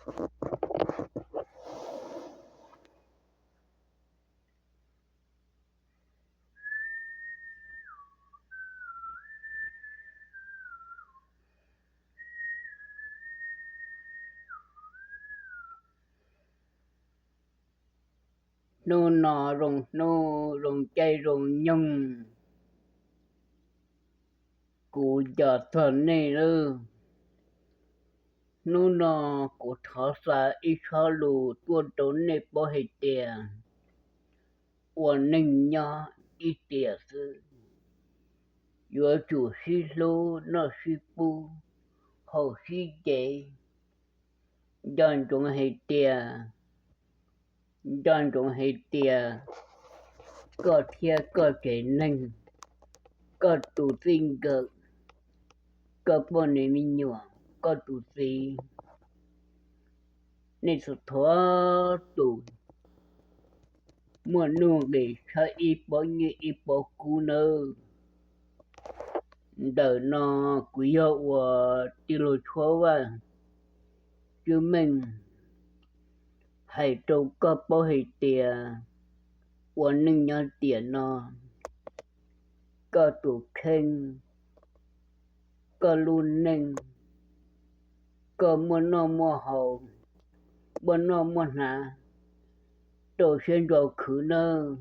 Hnub no zoo hnub zoo caij zoo nyoog, kuv nco txog nej lawm. Hnub no kuv thov xa ib tshob lus tuaj rau nej paub hais tias ua neej nyob ib tiam xwb, yuav tsum sib hlub noj sib pub, haus sib cev. Nco ntsoov hais tias, nco ntsoov hais tias koj thiab koj tsev neeg, koj tus txij nkawm, koj poj niam me nyuam, koj tus txiv, nej txhua txhua tus muaj nuj nqis tshaj ib pob nyiaj ib pob kub nawb. Ntawm no kuv yog ua tij laug Tshuab Vaj Tswv Meej hais rau koj paub hais tias ua neej nyob tiam no, koj tus kheej, koj lub neej, koj muaj noj muaj haus, muaj noj muaj hnav, rau siab ntso khwv nawb.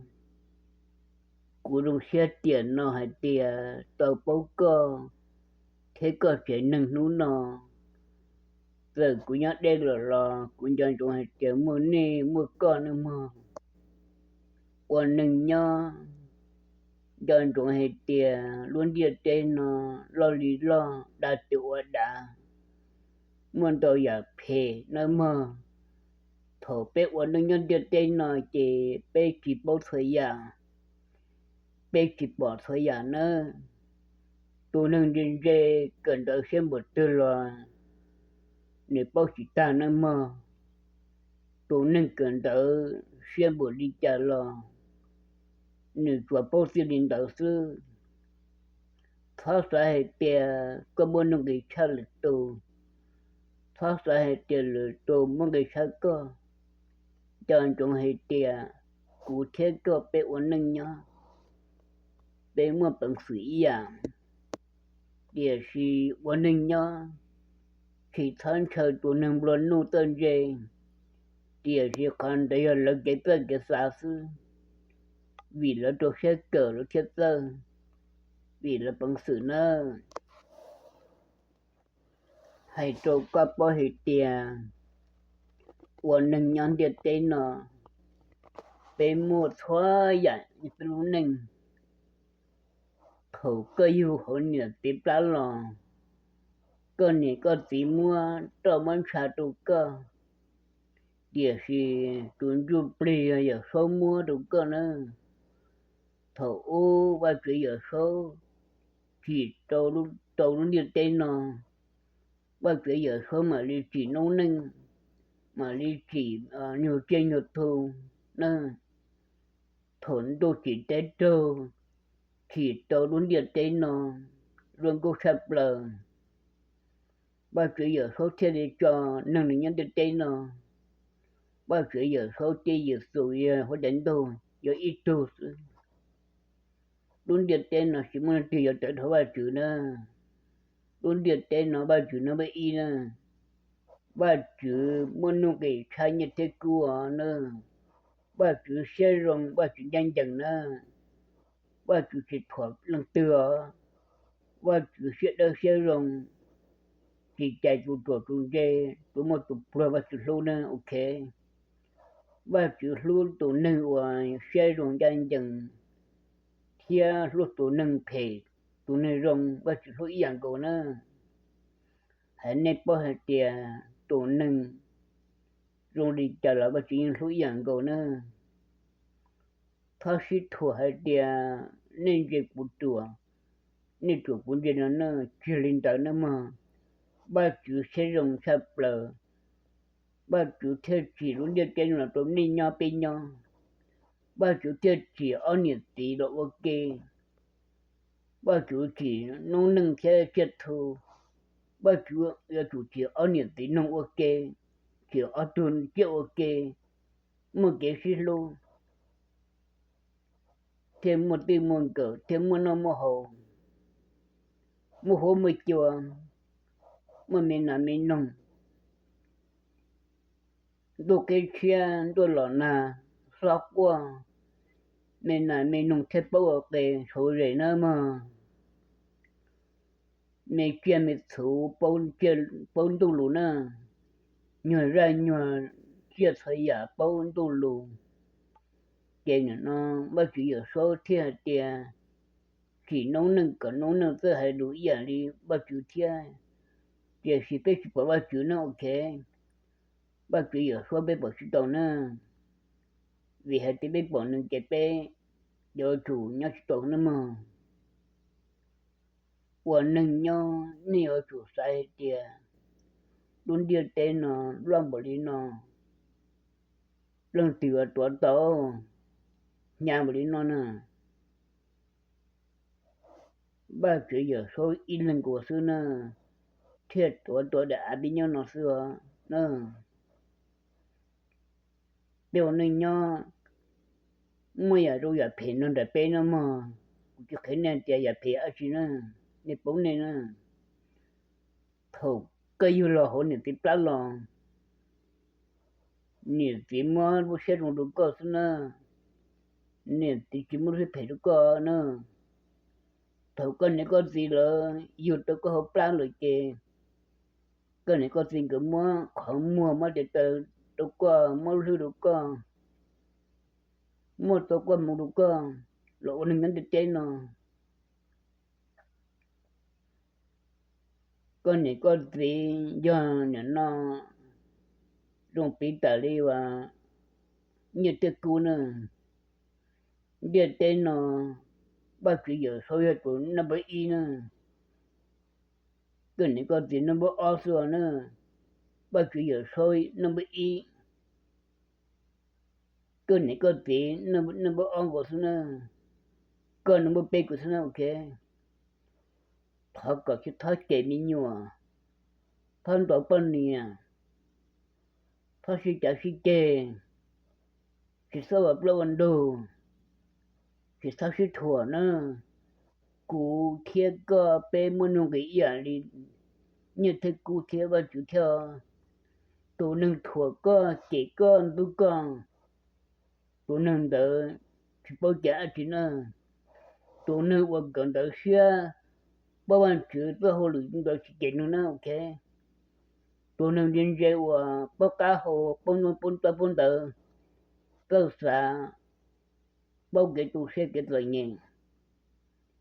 Kuv zoo siab tiam no hais tias tau paub koj thiab koj tsev neeg hnub no. Txawm kuv nyob deb lawm los kuv nco ntsoov hais tias muaj nej muaj koj nawb mog. Ua neej nyob, nco ntsoov hais tias lub ntiaj teb no loj li loj, dav twg ua dav, muaj ntau yam phem nawb mog. Thaum peb ua neej nyob ntiaj teb no ces peb tsis paub txhua yam, peb tsis pom txhua yam nawb. Tus neeg ntse ntse kawm ntawv siab npaum twg los nws paub tsis tag nawb mog. Tus neeg kawm ntawv siab npaum li cas los nws tsuas paub txij li ntawd xwb. Txhob xav hais tias koj muaj nuj nqis tshaj lwm tus, txhob xav hais tias lwm tus muaj nqis tshaj koj. Nco ntsoov hais tias kuv thiab koj peb ua neej nyob, peb muaj peev xwm ib yam, tiam sis ua neej nyob tsis txhob ntshaw tus neeg nplua nuj txawj ntse, tiam sis qhov ntawd yog lawv kev txawj kev xav xwb, vim lawv rau siab kawm lawv thiaj txawj, vim lawv peev xwm nawb. Hais rau koj paub hais tias ua neeg nyob ntiaj teb no, peb muaj txhua yam peb lub neej. Thaum koj yug hauv niam txiv plab los, koj niam koj txiv muab roj muab ntsha rau koj, tiam sis tus ntsuj plig yog Yawm Saub muab rau koj nawb. Thaum ub Vajtswv Yawm Saub tsim rau lub ntiaj teb no, Vajtswv Yawm Saub mam li tsim noob neej, mam li tsim nyuag tsiaj nyuag txhu na. Thaum ntuj tsim teb raug, tsim rau lub ntiaj teb no zoo nkauj tshaj plaws, Vajtswv Yawm Saub thiaj li tso neeg nyob ntiaj teb no. Vajtswv Yawm Saub thiab Yexus yog huab tais ntuj yog ib tug xwb. Lub ntiaj teb no tsis muaj leej twg yuav tawm dhau Vajtswv na. Lub ntiaj teb no Vajtswv no muaj ib na. Vajtswv muaj nuj nqis tshaj nyiaj thiab kub os na. Vajtswv siab zoo, Vajtswv ncaj ncees na. Vajtswv tsis thuam leej twg os. Vajtswv siab dawb siab zoo, tsis cais tus ruam tus ntse, tus muaj tus pluag Vajtswv hlub na, ok. Vajtswv hlub tus neeg uas siab zoo ncaj ncees thiab hlub tus neeg phem, tus neeg zoo, Vajtswv hlub ib yam nkaus na. Hais nej paub hais tias tus neeg zoo li cas los Vajtswv yeej hlub ib yam nkaus na. Txhob sib thuam hais tias nej ntse kuv ruam, nej ruam kuv ntse no na, tsis yog li ntawd na mog. Vajtswv siab zoo tshaj plaws, Vajtswv thiaj tsim lub ntiaj teb no los rau nej nyob peb nyob. Vajtswv thiaj tsim ob niam txiv los ua ke. Vajtswv tsim noob neej thiab tsiaj txhu. Vajtswv yuav tsum tsim ob niam txiv neeg ua ke. tsis ob tug ciaj ua ke, muaj kev sib hlub, thiaj muaj twj muaj nkawm, thiaj muaj noj muaj haus, muaj huab muaj cua, muaj me nas me noog, ntuj qib tshiab ntuj los nag, hlob quaj, me nas me noog thiaj paub ua qe sawv zes na mog. Me tsiaj me txhu paub ntuj lus na, nyuag zaj nyuag tsiaj txhua yam paub ntuj lus. Ces nim no Vajtswv Yawm Saub thiaj hais tias, tsim noob neej kom noob neej txawj hais lus ib yam li Vajtswv thiab, tiam sis peb tsis pom Vajtswv na, ok. Vajtswv Yawm Saub peb pom tsis tau na, vim hais tias peb pom nws ces peb yuav tsum nyob tsis tau na mog. Ua neeg nyob nej yuav tsum xav hais tias lub ntiaj teb no loj npaum li no, leej twg yuav tuav tau, hnyav npaum li no na. Vajtswv Yawm Saub ib leeg nkaus xwb na, thiaj tuav tau daim av peb nyob no xwb os na. Peb ua neej nyob muaj yam zoo yam phem nrog nraim peb no mog. Kuv tsis qhia nej tias yam phem dab tsi na, nej paub nej na. Thaum koj yug los hauv niam txiv plab los, niam txiv muab lub siab zoo rau koj xwb na, niam txiv tsis muab lub siab phem rau koj na. Thaum koj niam koj txiv lawv yug tau koj hauv plab lawm ces koj niam koj txiv nkawd muab qhov muag muab tes taw rau koj, muab hlwb rau koj, muab tau koj mus rau koj los ua neeg nyob ntiaj teb no. Koj niam koj txiv yog nim no zoo piv tawm li uas nyiaj thiab kub na, ntiaj teb no Vajtswv Yawm Saub yog tus number ib na. Koj niam koj txiv number ob xwb na, Vajtswv Yawm Saub number ib. Koj niam koj txiv number ob nkaus xwb na, koj number peb nkaus xwb na, ok. Thov kom tsis txhob cem me nyuam, txhob ntaus poj niam, txhob sib cav sib ceg, tsis txhob ua plaub ua ntug, tsis txhob sib thuam na. Kuv thiab koj peb muaj nuj nqis ib yam li nyiaj thiab kub thiab Vajtswv thiab. Tus neeg thuam koj, cem koj, ntxub koj, tus neeg ntawd tsis paub cai dab tsi na. Tus neeg uas kawm ntawv siab, paub Vajtswv txoj hauj lwm ntawd tsis cem nws na, ok. Tus neeg ntse ntse uas paub qab hau, paub ntawv, paub ntawv, txawj xav, paub kev tu siab kev txom nyem,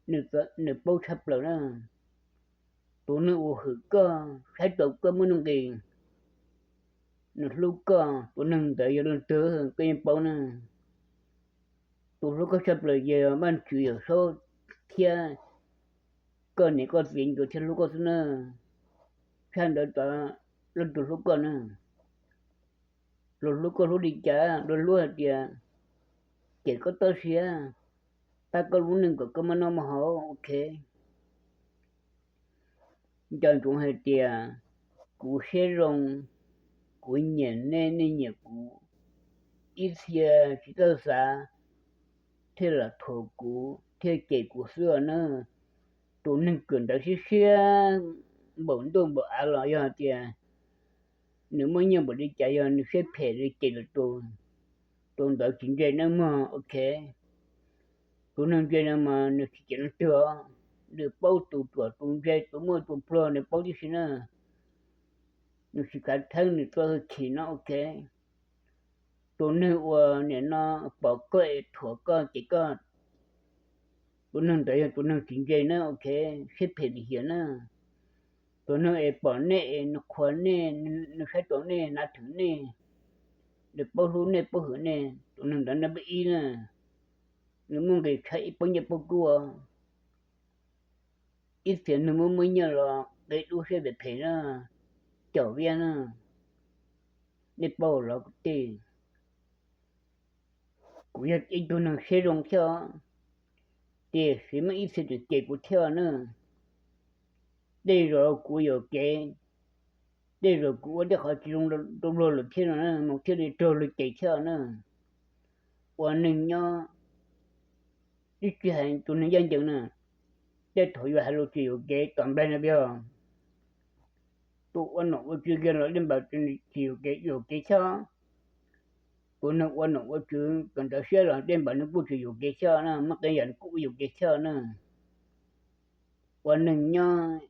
nws paub tshaj plaws na. Tus neeg uas hwm koj, saib taus koj muaj nuj nqis, nws hlub koj, tus neeg ntawd yog leej twg koj yeej paub na. Tus hlub koj tshaj plaws yog Vajtswv Yawm Saub thiab koj niam koj txiv nkawd thiaj hlub koj xwb na. Tshaj ntawd tod leej twg hlub koj na? Luag hlub koj hlub li cas? Luag hlub hais tias cem koj txoj sia, pab koj lub neej kom koj muaj noj muaj haus, ok. Nco ntsoov hais tias kuv siab zoo, kuv nyiam nej, nej nyiam kuv, ib txhia tsis txawj xav thiaj los thuam kuv thiaj cem kuv xwb os na. Tus neeg kawm ntawv siab siab npaum ntuj npaum av los yog tias nws muaj nyiaj npaum li cas yog nws siab phem li ces lawm tus, tus ntawd tsis ntse nawb mog, ok. Tus neeg ntse no mas nws tsis cem leej twg os, nws paub tus ruam tus ntse tus muaj tus pluag nws paub tib si na. Nws tsis kav theeb nws txo hwj chim no, ok. Tus neeg uas nim no pom koj es thuam koj cem koj, tus neeg ntawd yog tus neeg tsis ntse na, ok, siab phem lim hiam na. Tus neeg es pom nej es nws qhuas nej, nws saib taus nej, nav thwm nej, nws paub hlub nej paub hwm nej, tus neeg ntawd nab peb ib na. Nws muaj nqis tshaj ib pob nyiaj pob kub. Ib txhia neeg muaj muaj nyiaj los qe dub siab phem phem na, caum viab na. Nej paub los kuv tej, kuv yog ib tug neeg siab zoo thiab, tiam sis muaj ib txhia tseem cem kuv thiab na. Tej zaum kuv yuam kev tej zaum kuv ua tej qhov tsis zoo rau luag lawm thiab no na, mas thiaj li raug luag cem thiab na. Ua neeg nyob, tsis hais tus neeg ncaj ncees na, tej thaum yus hais lus tsis yuam kev tom nplais no yog tus ua nom ua tswv kiag los tej npaum tsis yuam kev, yuam kev thiab. Tus neeg ua nom ua tswv kawm ntawv siab los tej npaum nws kuj tsis yuam kev thiab na, muaj qee yam nws kuj ua yuam kev thiab na. Ua neeg nyob,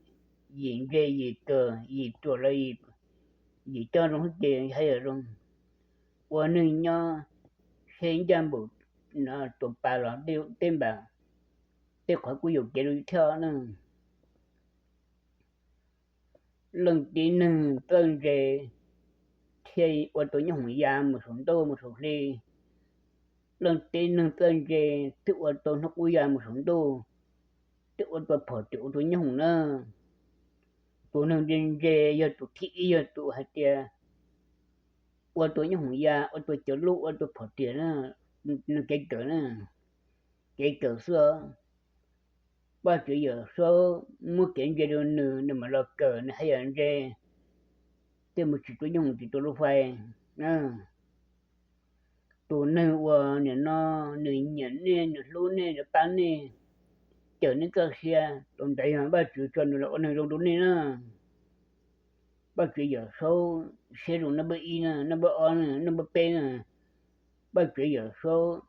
yim ntse yim kawm, yim ruam los yim coj zoo xwb ces haj yam zoo. Ua neeg nyob, seb ncaj npaum tuam pas los tej npaum, tej qhov kuj yuam kev rau thiab na. Leej tib neeg txawj ntse thiaj ua tau nyooj hoom ya mus saum ntuj mus saum hli. Leej tib neeg txawj ntse twb ua tau hnub qub ya mus saum ntuj, twb ua tau phom twm ua tau nyooj hoom na. Tus neeg ntse ntse yog tus thib ib, yog tus hais tias ua tau nyooj hoom ya, ua tau cov lub, ua tau phom twm na, nws kev kawm na, kev kawm xwb. Vajtswv Yawm Saub muab kev ntse rau nws, nws mam los kawm, nws haj yam ntse, thiaj mus tsim tau nyooj hoom tsim tau lub fais. Tus neeg uas nim no nws nyiam nej, nws hlub nej, nws pab nej, cawm nej txoj sia, tus ntawd yog Vajtswv tso nws los ua neeg zoo rau nej na. Vajtswv Yawm Saub siab zoo nab npawb ib na, nab npawb ob na, nab npawb peb na. Vajtswv Yawm Saub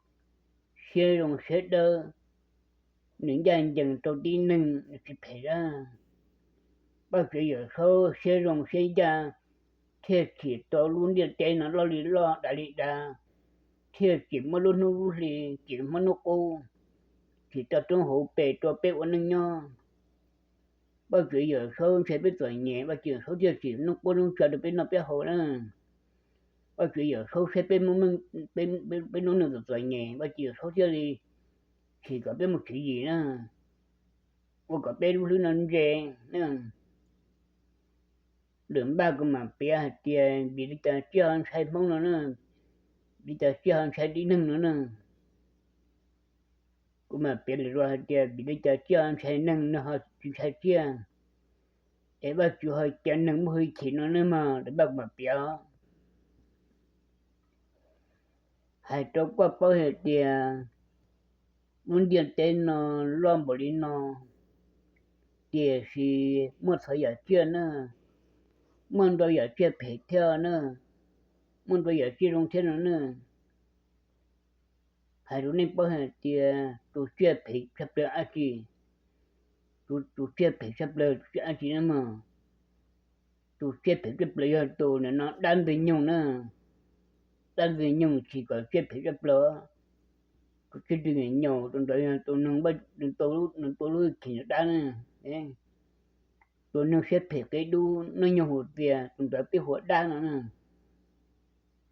siab zoo siab dawb, nws ncaj ncees rau tib neeg, nws tsis phem a. Vajtswv Yawm Saub siab zoo siab ncaj, thiaj tsim tau lub ntiaj teb no loj li loj, dav li dav, thiaj tsim muaj lub hnub lub hli, tsim muaj hnub qub, tsim tau roob hauv pes rau peb ua neej nyob. Vajtswv Yawm Saub ntshai peb txom nyem, Vajtswv Yawm Saub thiaj tsim hnub qub hnub tsav rau peb noj peb haus na. Vajtswv Yawm Saub saib peb, peb lub neej txom txom nyem, Vajtswv Yawm Saub thiaj li tsim kom peb muaj tswv yim na, ua kom peb lub hlwb no ntse. Lwm npaj kuv mam piav hais tias vim li cas tsiaj ho ntshai Hmoob no na, vim li cas tsiaj ho ntshai tib neeg no na. Kuv mam piav lwm zaus hais tias vim li cas tsiaj ho ntshai neeg, neeg ho tsis ntshai tsiaj, es Vajtswv ho cia neeg muaj hwj chim no ne mog. Lwm npaj kuv mam piav. Hais rau koj paub hais tias lub ntiaj teb no loj npaum li no, tiam sis muaj txhua yam tsiaj na, muaj ntau yam tsiaj phem thiab na, muaj ntau yam tsiaj zoo thiab no na. Hais rau nej paub hais tias tus tsiaj phem tshaj plaws dab tsi? Tus tsiaj phem tshaj plaws tus tsiaj dab tsi na mog? Tus tsiaj phem tshaj plaws yog tus nim no dab ntxwg nyoog na. Dab ntxwg nyoog tsis kom tsiaj phem tshaj plaws. Tus tsiaj ntxwg nyoog tus ntawd yog tus neeg, nws tau lub khem dab na. Tus neeg siab phem qia dub noj nyoog hauv txias, tus ntawd peb hu ua dab no na.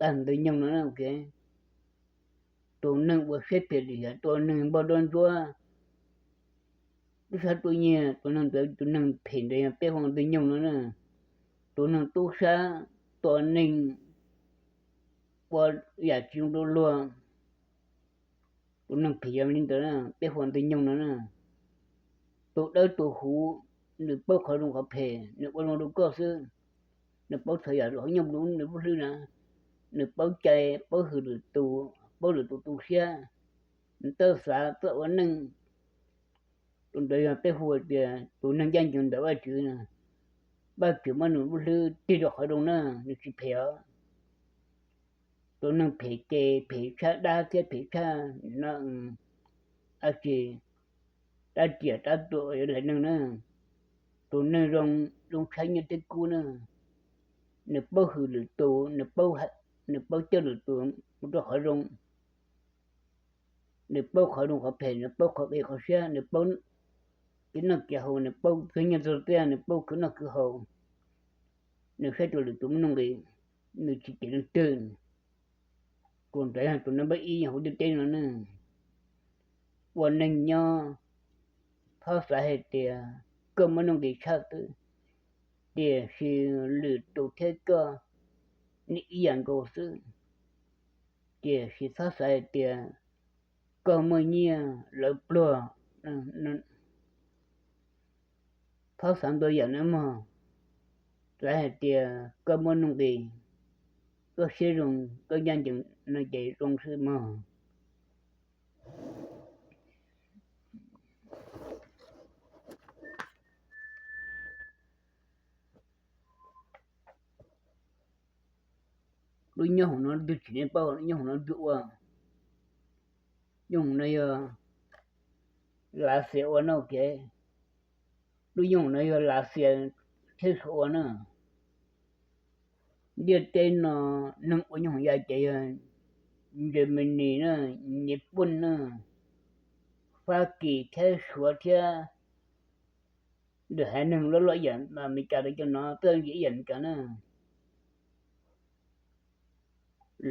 Dab ntxwg nyoog no na. Tus neeg ua siab phem lim hiam, tus neeg npog dua ntsuab, tub sab tub nyiag, tus neeg ntawd, tus neeg phem ntawd yog peb hu ua ntxwg nyoog no na. Tus neeg tub sab, tua neeg, ua yam tsis zoo rau luag, tus neeg phem yog li ntawd na, peb hu ua ntxwg nyoog no na. Tus dawb tus huv, nws paub qhov zoo qhov phem, nws ua zoo rau koj xwb. Nws paub txhua yam hauv nyob nws lub hlwb na. Nws paub cai, paub hwm lwm tus, paub lwm tus tu siab, nws txawj xav txawj ua neej. Tus ntawd yog peb hu tias tus neeg ncaj ncees ntawm Vajtswv. Vajtswv muab nws lub hlwb tig rau qhov zoo na, nws tsis phem os. Tus neeg phem ces phem tshaj dab thiab phem tshaj no, dab tsi, dab riam dab tuam yuav laim neeg na. Tus neeg zoo, zoo tshaj nyiaj thiab kub na. Nws paub hwm lwm tus, nws paub coj lwm tus mus rau qhov zoo. Nws paub qhov zoo qhov phem, nws paub qhov qis qhov siab, nws paub kev noj kev haus, nws paub txog nyiaj txog txiaj, nws paub khwv noj khwv haus, nws saib rau lwm tus muaj nuj nqis, nws tsis cem leej twg. Tus ntawd yog tus nab npawb ib hauv ntiaj teb no ne. Ua neeg nyob, txhob xav hais tias koj muaj nuj nqis tshaj xwb, tiam sis lwm tus thiab koj nws ib yam nkaus xwb. Tiam sis txhob xav hais tias koj muaj nyiaj lawv pluag. Txhob xav ntau yam na mog. Txawm hais tias koj muaj nuj nqis, koj siab zoo, koj ncaj ncees no ces zoo xwb mog. Lub nyooj hoom no twg tsim nej paub, lub nyooj hoom no twg ua? Nyooj hoom no yog Lav Xias ua na, ok. Lub nyooj hoom no yog Lav Xias thiab Suav ua na. Ntiaj teb no neeg ua nyooj hoom ya ces yog Germany na, Nyij Pooj na, Fab Kis thiab Suav thiab lwm haiv neeg loj loj ib yam Amelikas rau cov no, txawj ntse ib yam Amelikas na.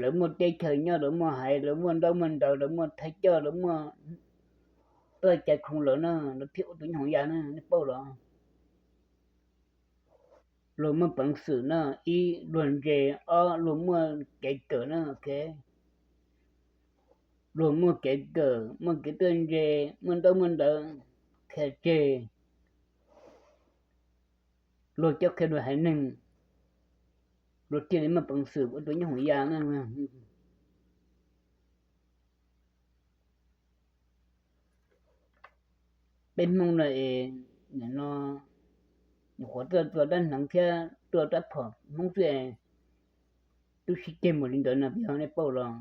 Lawv muaj teb chaws nyob, lawv muaj haiv, lawv muaj ntaub muaj ntawv, lawv muaj thawj coj, lawv muaj txoj cai khoom lawm na, lawv thiaj ua tus nyooj hoom ya na, nej paub los? Luag muaj peev xwm na, ib luag ntse, ob luag muaj kev kawm na, ok. Luag muaj kev kawm, muaj kev txawj ntse, muaj ntaub muaj ntawv, qhia tseg, luag coj qhia luag haiv neeg, luag thiaj li muaj peev xwm ua tus nyooj hoom ya na. Peb Hmoob no es, nim no nyuam qhuav tuaj txog dab hneev thiab tuaj rab phom Hmoob xwb es twb sib ceg mus li ntawd no, yog nej paub los?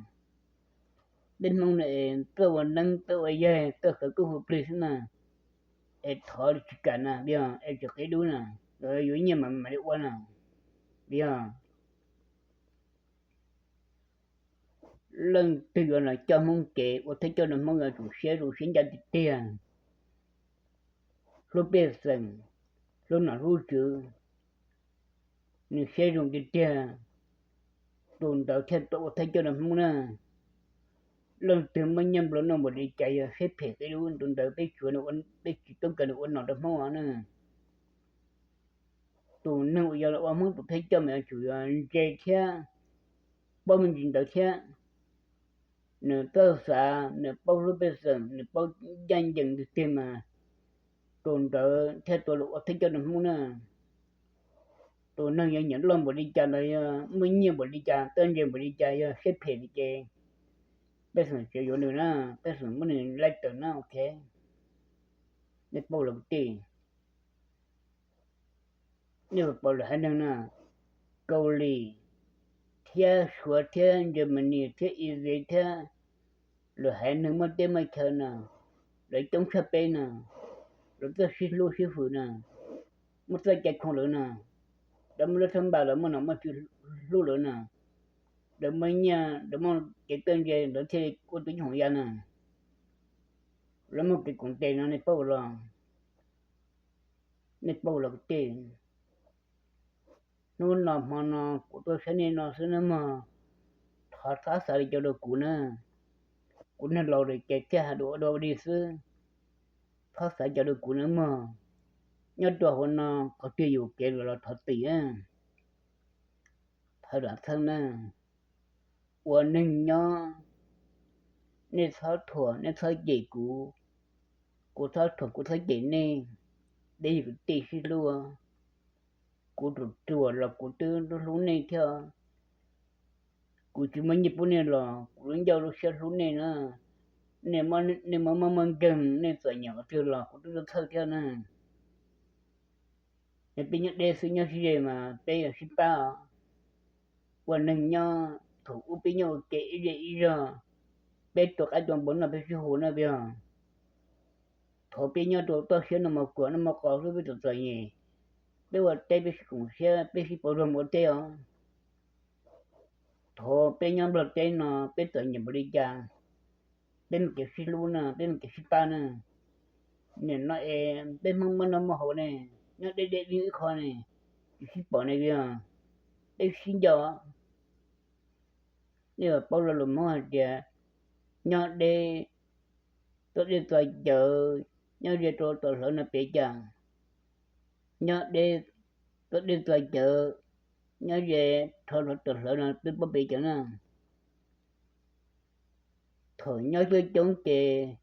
Peb Hmoob no es txawj ua neeb, txawj ua yaig, txawj khawv koob hu plig xwb na, es thov li tsis kam na, yog es tsis qib dub na, yuav nyiaj mas mam li ua na, yog. Leej twg yuav los coj Hmoob kev ua thawj coj rau Hmoob yuav tsum siab zoo siab ncaj tiag tiag, hlub pej xeem, hlub nom hlub tswv, nws siab zoo tiag tiag, tus ntawd thiaj tau ua thawj coj rau Hmoob na. Leej twg muaj nyiaj nplua nuj npaum li cas yog siab phem qib dub, tus ntawd peb tsuav, peb tsis toob kas nws ua nom rau Hmoob na. Tus neeg uas yuav los ua Hmoob tus thawj coj mas yuav tsum yog ntse thiab paub me ntsis ntawd thiab, nws txawj xav, nws paub hlub pej xeem, nws paub ncaj ncees tiag tiag mas tus ntawd thiaj tau los ua thawj coj rau Hmoob na. Tus neeg yog nyiam loj npaum li cas los yog muaj nyiaj npaum li cas, txawj ntse npaum li cas, yog siab phem li ces pej xeem tsis yuav nws na, pej xeem muab nws laij tawm na, ok. Nej paub los kwv tij, nej puas paub lwm haiv neeg na, Kaus Lim thiab Suav thiab Germany thiab Israel thiab lwm haiv neeg muaj teb muaj chaw na, lawv coob tshaj peb na, lawv txawj sib hlub sib hwm na, muaj txoj cai khoom lawm na, lawv muaj lub thab npas, lawv muaj nom muaj tswv hlub lawm na, lawv muaj nyiaj, lawv muaj kev txawj ntse, lawv thiaj li ua tus nyooj hoom ya na. Lawv muaj kev koom tes no nej paub los? Nej paub los kwv tij, hnub no hmo no kuv tuaj saib nej no xwb nawb mog. Thov txhob xav li cas rau kuv na, kuv neeg laus lawm ces thiaj hais lus ua dua ua dig xwb. Txhob xav li cas rau kuv nawb mog. Nyob rau hauv no qhov twg yuam kev lawm los thov txim. Thawj Lam Txheeb na, ua neeg nyob, nej txhob thuam, nej txhob cem kuv, kuv txhob thuam, kuv txhob cem nej. Peb yog kwv tij sib hlub, kuv ruam ruam los kuv twb hlub nej thiab. Kuv tsis muaj nyiaj pub nej los kuv lub ncauj lub siab hlub nej na. Nej muaj mob muaj nkeeg, nej txom nyem qhov twg los kuv twb txhawj thiab na. Peb nyob deb xwb, nyob sib ze mas peb yuav sib pab os. Ua neeg nyob, thaum ub peb nyob ua ke ib zej ib zog, peb tua qaib tua npua noj peb sib hu na, yog. Thaum peb nyob rau toj siab noj mov kuam noj mov qos xwb peb txom txom nyem, peb ua teb peb sib koom siab, peb sib pauv luag mus ua teb os. Thaum peb nyob Nplog teb no peb txom nyem npaum li cas, peb muaj kev sib hlub na, peb muaj kev sib pab na. Nim no es peb Hmoob muaj noj muaj haus ne, nyob deb deb ib qho ne, tsis sib pom ne, yog peb sib nco. Nej puas paub lo lus Hmoob hais tias nyob deb txom dej txom cawv, nyob ze rau tom hlawv no pem cas? Nyob deb txom dej txom cawv, nyob ze rau tom hlawv no peb paub pem cas na? Thaum nyob coob coob ces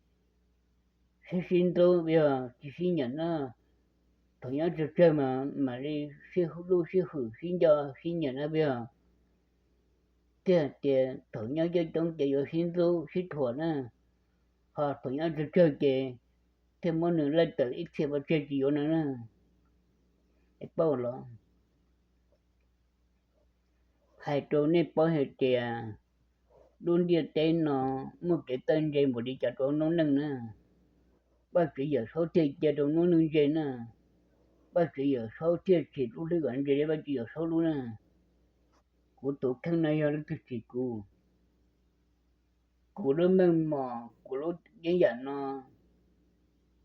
sib sib ntxub, yog tsis sib nyiam na, Thaum nyob tsawg tsawg mas mam li sib hlub sib hwm sib nco sib nyiam na, puas yog? Thiaj hais tias thaum nyob coob coob ces yuav sib ntxub sib thuam na, ho thaum nyob tsawg tsawg ces thiaj muab nws laij tawm ib txhia pov tseg tsis yuav nws na. Es paub los, hais rau nej paub hais tias lub ntiaj teb no muaj kev txawj ntse npaum li cas rau noob neej na. Vajtswv Yawm Saub thiaj cia rau noob neej ntse na. Vajtswv Yawm Saub thiaj tsim lub hlwb kom ntse li Vajtswv Yawm Saub lub na. Kuv tus kheej no yog leej twg tsim kuv? Kuv lub meej mom, kuv lub yeeb yam no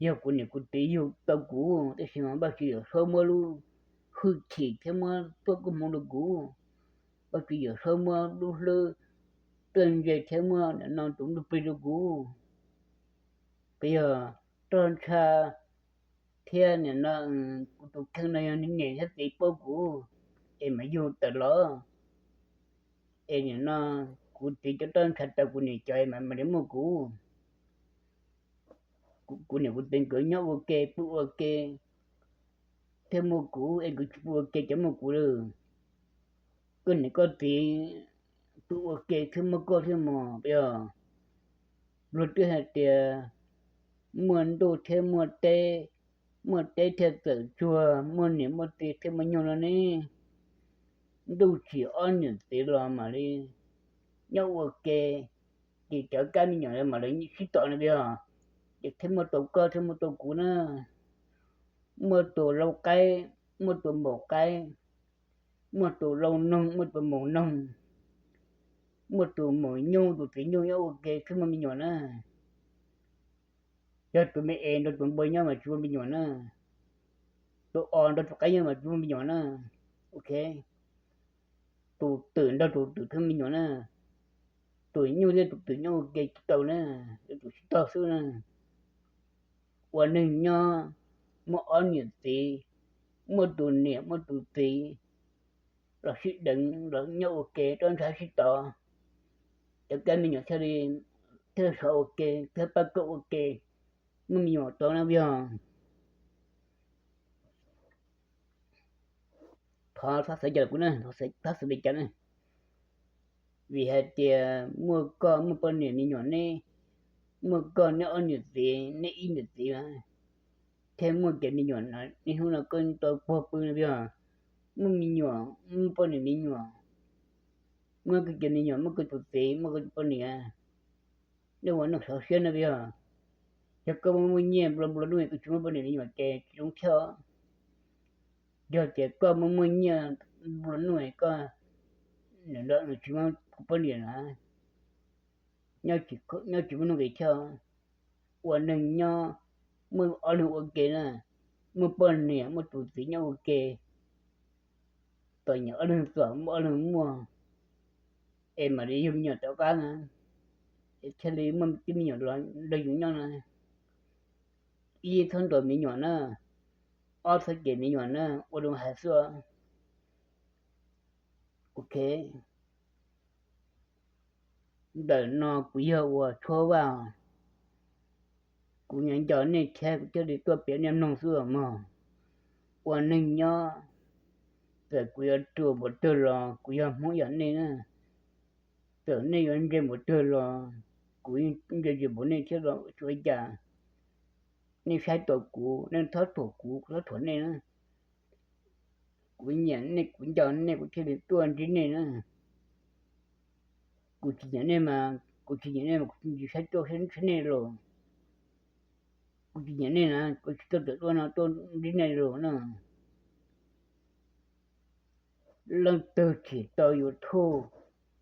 yog kuv niam kuv txiv yug tau kuv, tab sis mas Vajtswv Yawm Saub muab lub hwj chim thiab muab txoj koob hmoov rau kuv. Vajtswv Yawm Saub muab lub hlwb txawj ntse thiab muab nim no tus ntsuj plig rau kuv. Puas yog? Roj ntsha thiab nim no kuv tus kheej no yog niam thiab txiv paub kuv es mam yug tawm los, es nim no kuv txiv cov roj ntsha tau kuv niam cov es mam li muaj kuv. Kuv niam kuv txiv nkawd nyob ua ke pw ua ke thiaj muaj kuv, es nkawd tsis pw ua ke ces muaj kuv lawm. Koj niam koj txiv pw ua ke thiaj muaj koj thiab mog, puas yog? Luag twb hais tias muaj ntuj thiab muaj teb, muaj teb thiaj txawm tsuag, muaj niam muaj txiv thiaj muaj nyuj no ne. Ntuj tsim ob niam txiv los mam li nyob ua ke, ces cov kab me nyuam mam li sib tom no, puas yog? Ces thiaj muaj tau koj thiaj muaj tau kuv na. Muaj tus lau qaib, muaj tus maum qaib, muaj tus lau noog, muaj tus maum noog, muaj tus maum nyuj, tus txiv nyuj nyob ua ke thiaj muaj me nyuam na. Yog tus me es nrog tus npua nyob mas tsis muaj me nyuam na. Tus os nrog tus qaib nyob mas tsis muaj me nyuam na. Ok, tus twm nrog tus twm thiaj me nyuam na. Tus nyuj thiab tus twm nyob ua ke tsis tau na, yuav tsum sib tog xwb na. Ua neeg nyob muaj ob niam txiv, muaj tus niam muaj tus txiv los sib deev los nyob ua ke, roj ntsha sib tod, cov kab me nyuam thiaj li, thiaj sov ua ke, thiaj pab koj ua ke, muaj me nyuam tau na, puas yog? Thov txhob xav cas kuv na, thov xav li cas na. Vim hais tias muaj koj muaj poj niam me nyuam neb, muaj koj neb ob niam txiv, neb ib niam txiv, thiaj muaj kev me nyuam na. Niaj hnub no koj tau puag pw no, puas yog? Muaj me nyuam, muaj poj niam me nyuam, muaj koj kev me nyuam, muaj koj tus txiv, muaj koj tus poj niam, nej ua neej sov siab no, puas yog? Yog koj muaj muaj nyiaj nplua nplua nuj koj tsis muaj poj niam me nyuam ces tsis zoo thiab. Yog tias koj muaj muaj nyiaj nplua nuj koj tsis muaj poj niam na, nyob tsis muaj nuj nqis thiab. Ua neeg nyob muaj ob leeg ua ke na, muaj poj niam muaj tus txiv nyob ua ke, txom nyem ob leeg txom, muaj ob leeg muaj, es mam li yug me nyuam tom qab na, es thiaj li muaj tib me nyuam los nrog yus nyob na. Ib, txhob ntuas me nyuam na. Ob, txhob cem me nyuam na, ua zoo hais xwb. Ok, ntawm no kuv yog uas Tshuab Vaj, kuv nyob nco nej thiab kuv thiaj li tuaj piav nej mloog xwb os mog. Ua neeg nyob, txawm kuv yuav ruam npaum twg los kuv yog Hmoob yam nej na. Txawm nej yuav ntse npaum twg los kuv yeej ntse ntse npaum nej thiab los tsis ua cas. Nej saib tau kuv, nej txhob thuam kuv, kuv txhob thuam nej na. Kuv nyiam nej, kuv nco nej, kuv thiaj li tuaj ntsib nej na. Kuv tsis nyiam nej mas, kuv tsis nyiam nej mas kuv tsis saib tuaj saib nej los. Kuv tsis nyiam nej na, kuv tsis tuaj tawm tuaj no tuaj ntsib nej los na. Leej twg tsim tau YouTube,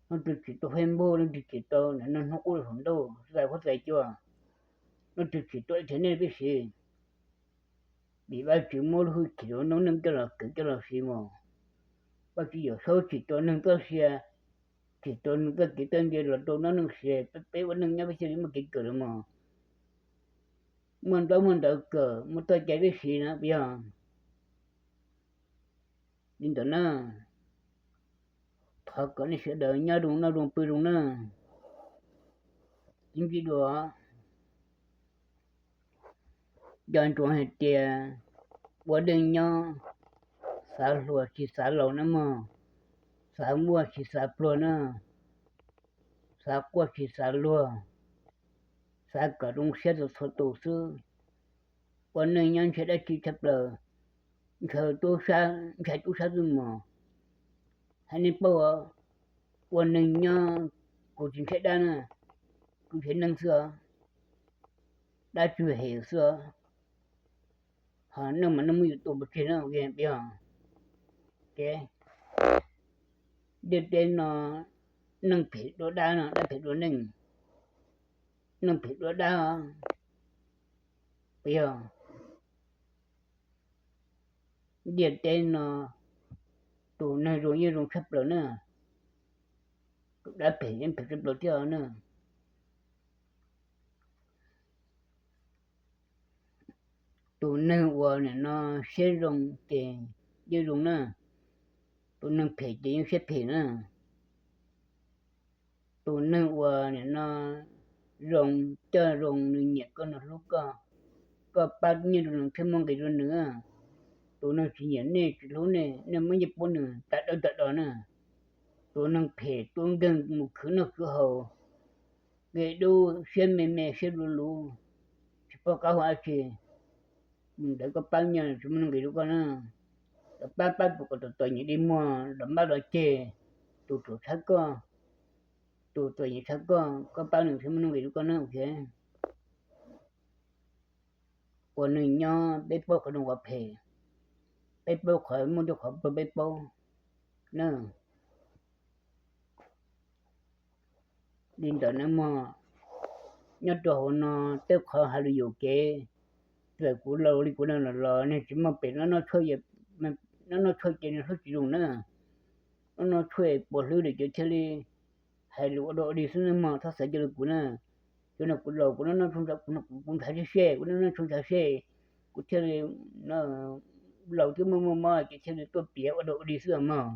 leej twg tsim tau Facebook, leej twg tsim tau nim no hnub qub los saum ntuj, txais huab txais cua, leej twg tsim tau ib txhia nej peb siv. Vim Vajtswv muab lub hwj chim rau noob neej coj los kawm coj los siv mog. Vajtswv Yawm Saub tsim tau neeg txoj sia, tsim tau neeg txoj kev txawj ntse los rau noob neej siv, peb ua neej nyob peb thiaj li muaj kev kawm los mog. Muaj ntaub muaj ntawv kawm, muaj txoj cai peb siv na, puas yog? Li ntawd na, thov kom nej sawv daws nyob zoo noj zoo pw zoo na. Ib ntsis dua, nco ntsoov hais tias Ua neej nyob xav hluas tsis xav laus na mog, xav muaj tsis xav pluag na, xav quaj tsis xav luag, xav kom zoo siab rau txhua tus xwb. Ua neej nyob ntshe dab tsi tshaj plaws, ntshaw tub sab, ntshai tub sab twb mus. Hais nej paub, ua neej nyob kuv tsis ntshai dab na, kuv ntshai neeg xwb os, dab tsw hem xwb os. Ho neej mas neeg muab yus tua pov tseg na, yog ntiaj teb no neeg phem dua dab no, dab phem dua neeg, neeg phem dua dab. Yog ntiaj teb no tus neeg zoo yeej zoo tshaj plaws na, tus dab phem yeej phem tshaj plaws thiab na. Tus neeg uas nim no siab zoo ces yeej zoo na, tus neeg phem ces yeej siab phem na. Tus neeg uas nim no zoo, coj zoo, nws nyiam koj, nws hlub koj, koj pab nyiaj rau nws thiab muaj nqis rau nws. Tus neeg tsis nyiam nej, tsis hlub nej, nej muab nyiaj pub nws tas dawb tas do na. Tus neeg phem tub nkeeg mus khwv noj khwv haus, nqe dub, siab me me, siab luv luv, tsis paub qab hau dab tsi. Mus ntawd koj pab nyiaj tsis muaj nuj nqis rau koj na. Lawv pab pab tus kom txom txom nyem dig muag los npab los ceg, tus txom txhav koj, tus txom nyem txhav koj, koj pab nws thiaj muaj nuj nqis rau koj na. Ua neej nyob peb paub qhov zoo qhov phem, peb paub qhov muaj thiab qhov pluag peb paub na. Li ntawd na mog, nyob rau hauv no tej qhov hais lus yuam kev, txawm kuv laus li kuv no los los nws tsis muaj pem, noj noj tshuaj ces nws hlub tsis zoo na. Noj noj tshuaj puas hlwb lawm ces thiaj li hais lus ua dog ua dig xwb na mog, txhob xav cia li kuv na. Cov no kuv laus, kuv noj noj tshuaj, kuv ntxhov seb seb, kuv noj noj tshuaj ntxhov seb, kuv thiaj li laus thiab muaj muaj mob ces thiaj li tuaj piav ua dog ua dig xwb mog.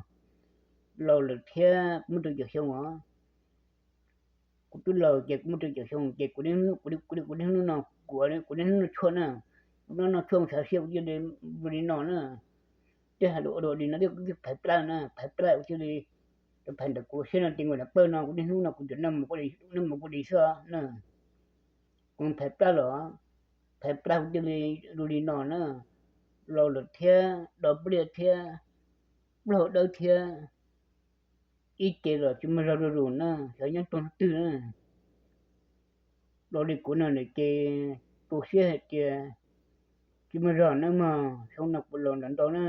Laus lawm thiab, kuv muaj rau caum xyoo os. Kuv twb laus ces kuv muaj rau caum xyoo ces kuv, kuv niaj hnub no, kuv niaj hnub noj tshuaj na, kuv noj noj tshuaj ntxhov seb kuv thiaj li zoo li no na. Twb hais lus ua dog ua dig no twb phais plab na, phais plab kuv thiaj li, phais ntawm kuv siab no ces nkaus nram pawg no kuv niaj hnub no kuv tseem noj mov kuj dig xwb na. Kuv phais plab los, phais plab kuv thiaj li zoo li no na. Laus lawm thiab, do pliaj thiab, plaub hau dawb thiab, ib ce los tsis muaj zog zuj zus na, xyov nyob rau hnub twg na. Laus li kuv no ces tu siab hais tias tsis muaj zog na mog, xyoo no kuv laus ntau ntau na.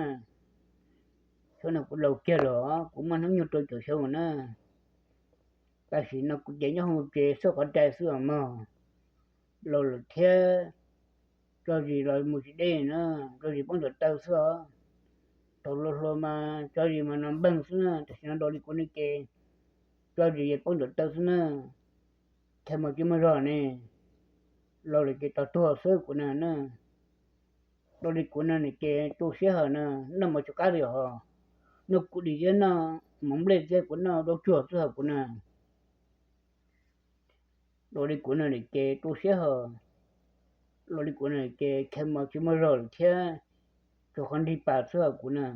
Xyoo no kuv laus kiag los kuv muaj hnub nyoog rau caum xyoo na. Tam sim no kuv ces nyob hauv tsev xauj qhov rai xwb os mog. Laus lawm thiab, tso zis los mus tsis deb na, tso zis poob nram taw xwb os. Thaum hluas hluas mas tso zis mas no npeeg xwb na, tam sim no laus li kuv no ces tso zis poob nram taw xwb na. Thaum mas tsis muaj zog ne, laus lawm ces tau tuag xwb kuv na na. Laus li kuv no ces tu siab hos na, noj mov tsis qab li hos, noj kuv dim thiab noj mov nplej thiab kuv noj dab tsuag xwb hos kuv na. Laus li kuv no ces tu siab hos, laus li kuv no ces kha mos tsis muaj zog lawm thiab, tsuas qhov nrig pas xwb hos kuv na.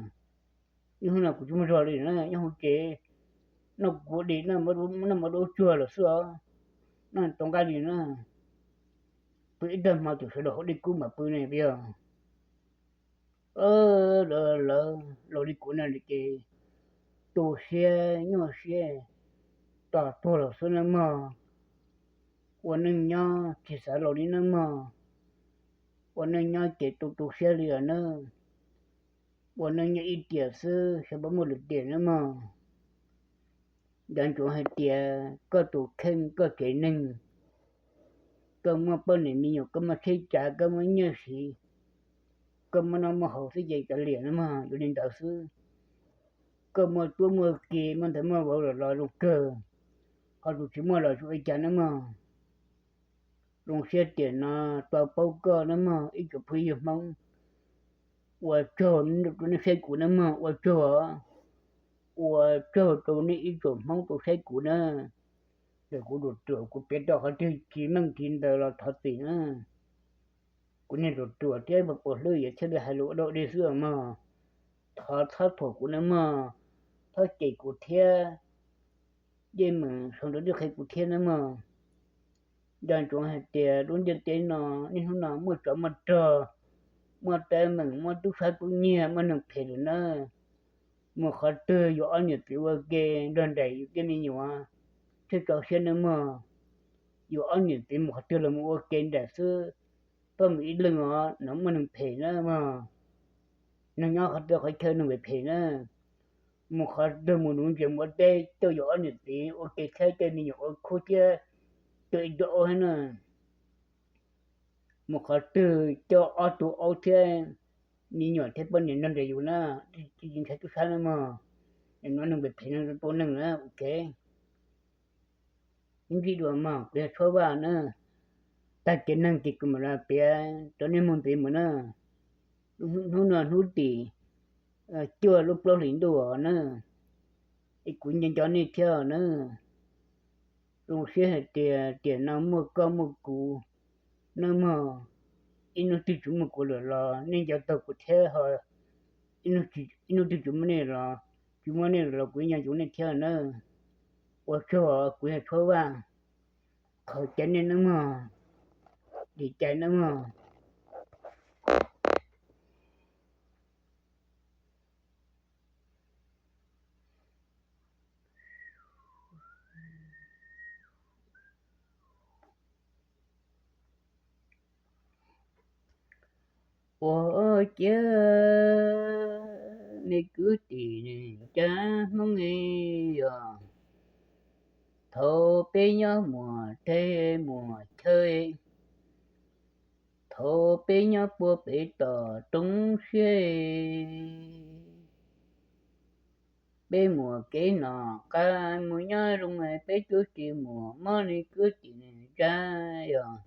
Nyob hauv no kuv tsis muaj zog li na, nyob hauv tsev noj kuv dim, noj mov dab tsuag lawm xwb os, noj tau nqaij li na. Pw ib tag hmo thaum sawv daws haus dej kub mam pw ne puas yog? Lawv, laus li kuv no ces tu siab nyuaj siab, tos tuag los xwb nawb mog. Ua neej nyob tsis xav laus li nawb mog. Ua neej nyob ces tu tu siab li os nawb. Ua neej nyob ib tiam xwb xyov puas muaj lwm tiam nawb mog. Nco ntsoov hais tias koj tus kheej, koj tsev neeg, koj muaj poj niam me nyuam, koj muaj tsheb cav, koj muaj nyiaj siv, koj muaj noj muaj haus xwb ces kav liam nawb mog, yuav li ntawd xwb. Koj muaj tub muaj ki, muaj ntxhais muaj vauv los los zoo kawg, ho tus tsis muaj los tsis ua li cas nawb mog. Zoo siab tiam no tau paub koj nawb mog ib tsoom phooj ywg Hmoob. Ua tsaug rau nej saib kuv nawb mog, ua tsaug, ua tsaug rau nej ib tsoom Hmoob tau saib kuv na. Yog kuv ruam ruam kuv piav tau qhov twg tsis meej tsis ntawd los thov txim na. Kuv niag ruam ruam thiab pom hlwb yuav thiaj li hais lus ua dog dig xwb mog. Thov txhob thuam kuv nawb mog, txhob cem kuv thiab, yeej meem sau ntawv qhia kuv thiab nawb mog. Nco ntsoov hais tias lub ntiaj teb no niaj hnub no muaj tsov muaj rog, muaj teeb meem, muaj tub sab tub nyiag, muaj neeg phem lawm nawb. Mus qhov twg yuav ob niam txiv ua ke nrog nraim yus tej me nyuam, thiaj tso siab nawb mog. Yuav ob niam txiv mus qhov twg los mus ua ke nraim xwb, koj mus ib leeg os no muaj neeg phem nawb mog. Neeg nyob qhov twg qhov chaw neeg phem phem nawb. Mus qhov twg mus nuv ntses mus ua teb coj yuav ob niam txiv ua ke thiab tej me nyuam ua khub thiab coj ib tug aub thiab na. Mus qhov twg coj ob tug aub thiab me nyuam thiab poj niam nrog nraim yus na, tsis ntshai tub sab nawb mog. Nim no neeg phem phem no tua neeg na, ok. Ib ntsis dua mog, kuv yog Tshuab Vaj na. Tag kev neeg ces kuv mam los piav rau nej mloog ntxiv mus na. Hnub no hnub tim cuaj lub plaub hlis ntuj na, es kuv nco nco nej thiab na. Zoo siab hais tias tiam no muaj koj muaj kuv nawb mog. Ib hnub twg tsis muaj kuv lawm los nej nco tau kuv thiab ho, ib hnub twg tsis muaj nej los, tsis muaj nej lawm los kuv nco ntsoov nej thiab na. Ua tsaug, kuv yog Tshuab Vaj, qhov cai nej nawb mog, dim cai nawb mog. Ua ciav me kwv tij neej tsa Hmoob os, thaum peb nyob muaj teb muaj chaw, thaum peb nyob puag pem tom roob siab, peb muaj kev noj qab mus nyob zoo, peb twb tsis muaj mob li kwv tij neej tsa os.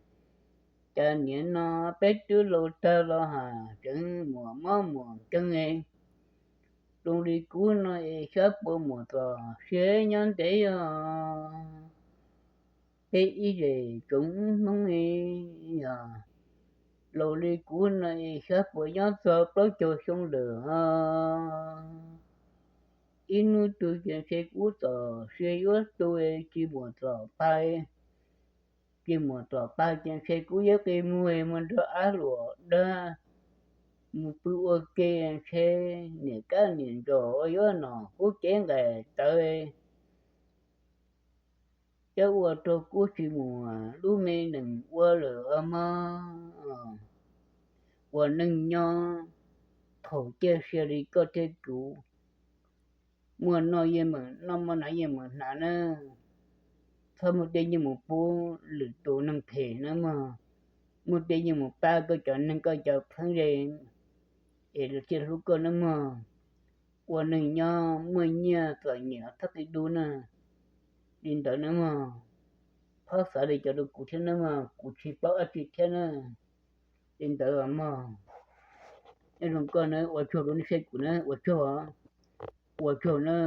Cas niaj no peb twb laus tag los haj tseem muaj mob muaj nkeeg, zoo li kuv no es xyov puas muaj txoj sia nyob ntev os. Peb ib zej tsoom Hmoob os, laus li kuv no es xyov puas nyob txog plaub caug xyoo lawm os. Ib hnub twg ces ntshe kuv txoj sia yuav tu, tsis muaj txoj pa, tsis muaj txoj pa ces ntshe kuv yuav qi muag mus nrog av luam dag, mus pw ua ke, ntshe niam kab niam ntsaum yuav nom kuv cev nqaim tawv, yuav ua rau kuv tsis muaj lub me neej ua lawm os mog. Ua neej nyob, thaum ciaj sia li koj thiab kuv, muaj noj yeej meem noj, muaj hnav yeej meem hnav nawb. Txhob muaj tej yeej mus pub lwm tus neeg phem nawb mog. Muaj tej yeej mus pab koj cov neeg koj cov pheeb ze, es lawv thiaj hlub koj nawb mog. Ua neej nyob muaj nyiaj txom nyem txhob qi dub na. Li ntawd nawb mog, txhob xav li cas rau kuv thiab nawb mog, kuv tsis paub dab tsi thiab na. Li ntawd mog, nyob zoo koj na, ua tsaug rau nej saib kuv na, ua tsaug, ua tsaug na.